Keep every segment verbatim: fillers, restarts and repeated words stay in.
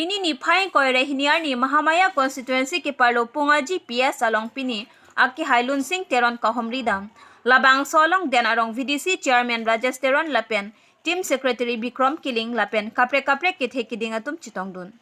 Pini niphai ingkoi ra hini arni Mahamaya constituency keparlo Pungaji P S along pini akehai Lunsing Teron kahumri dam. Labangso along Den Arong V D C Chairman Rajesh Teron lapen Team Secretary Bikrom Killing lapen kaprek kaprek kethe keding atum chetongdun.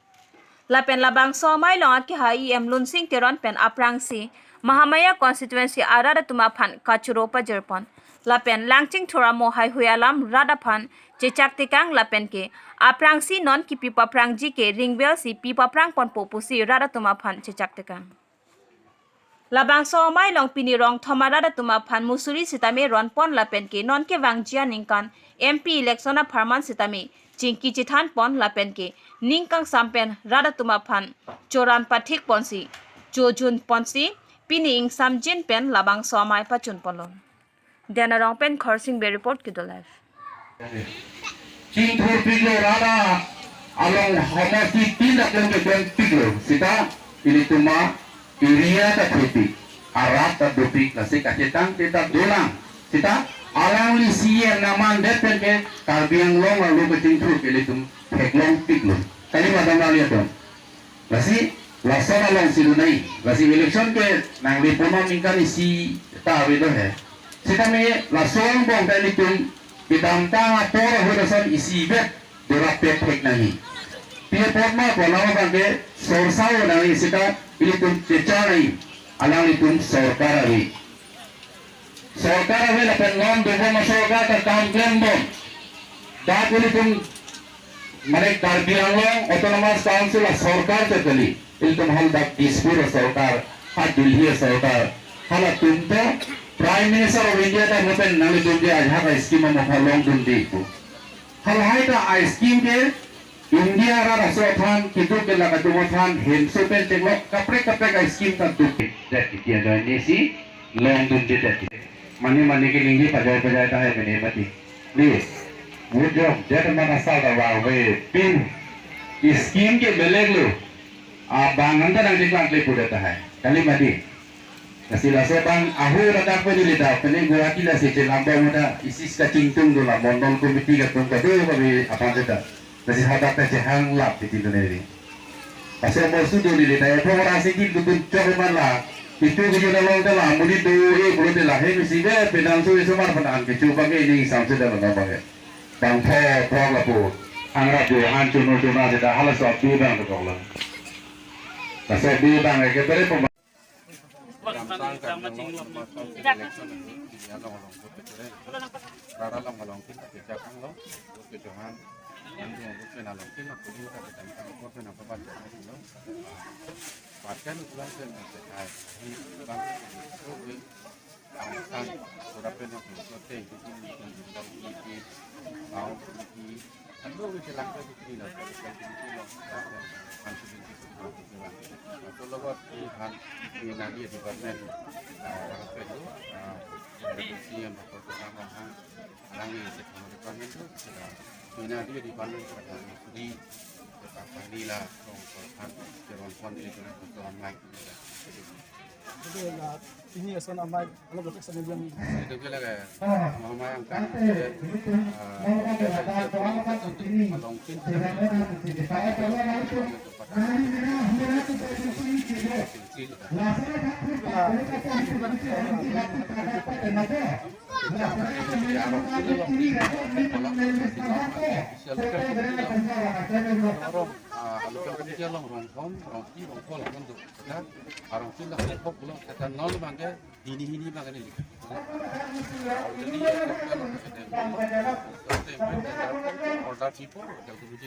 Lapen labangso amei along akehai E M Lunsing Teron pen aphrangsi Mahamaya constituency arat atum aphan kachoro pajirpon. Lapen Langchingthur amo haihui alam rat aphan chechak tekang lapen ke aphrangsi non kipi paphrangji ke ringbelsi pi paphrangponpo pusi rat atum aphan chechak tekang. Labangso amei along pini rong thom arat atum aphan musuri sitame ronpon lapen ke non kevangji aningkan M P election apharman sitame chingki chethanpon lapen ke ning kangsam pen rat atum aphan choran pathikponsi chojunponsi pini ingsamjin pen labangso amei pachunponlo. Den Arong pen Khorsing Bey report, Kedo Live. Chingthurpiklo, rat along homosti tin dak long kedongpiklo. Seta ilitum a-area ta thepik, arat ta dopik, lasi kachetang te ta dolang. Seta alangli C E M nangmandet pen ke Karbi Anglong arlo kachingthur ke ilitum theklongpiklo. Kali ma dam, kali ma dam. Lasi lason alongsi do nai. Lasi election ke nanglepo non ningkan isi ta ave do he. Sitame lason angbong ta ilitum kedamtang apor ahut ason isi bet dorap pet thek nangji. Pi apot ma, pona ma abang ke sorsa nangji, seta ilitum chechar nangji. Alanglitum sorkar ave. Sorkar ave lapen non dobom asorkar ta kam klembom. Dak ilitum mane Karbi Anglong Autonomous Council asorkar ta kali. Ilitum hal dak Dispur asorkar, ha Delhi asorkar. Halatum ta Prime Minister of India ta mo pen nanglitum ke ajahak a-scheme amo phalongdunde pu. Halahai ta a-scheme ke India arat aso aphan, kedo kelak atum aphan, hemso pen theklong kaprek kaprek a-scheme ta duk. Det kiti ajoine si longdunde det. Mane mane ke ningje pajai pajai tahai mene mati. Please. Good job. Det mana sa ta wa we pin. Scheme ke belek lo. Abang anta nangcheklang kle pu det tahai. Kali mati. Lasi laso abang ahut adak pen neli ta, pene Guwahati lasi chelambang ta isi kachingtung do la, mondol committee katung kado kami aphan ta. Lasi hadak ta chehang lap titi do neli. Lasi mo su do neli ta, epho ora si kin tutun chok man la. Kecho kecho na long ta la, muni do e pulote la, he misi be, penang so iso mar panan kecho bang e ni sam se da na bang e. Bang pho pho lapu. Angra do han chuno chuno se da, hala so bi bang to kok la. Lasi bi bang e ke pere pom. Rara long along pute kore. Rara long along kin ta pejak ang long. Pute Johan. Yang dia pute na long kin aku dia ta pejak ang pute na papan Johan long. Pakan ulang pen na pekai. Bang. Kan. Sudah pen aku pute. Mau. Ando ke langkah di sini lah, kalau di sini lah, kan sedikit sedikit lah. Atau lewat Tuhan, di Nadia Department, ah, apa itu, ah, yang bersih yang betul-betul ramah, ah, orang yang sekarang department itu sudah di Nadia Department sudah di Pakani lah, orang Tuhan, orang Tuhan itu orang lain. Jadi, la pini ason amei alo betek sa nelian. Itu ke lagi. Mama yang kan. Along pin. Along pin. Arong pin la hok pulo, kata non bang ke hini hini bang ke neli. Jadi, ya, kok kalau kita order people, order people.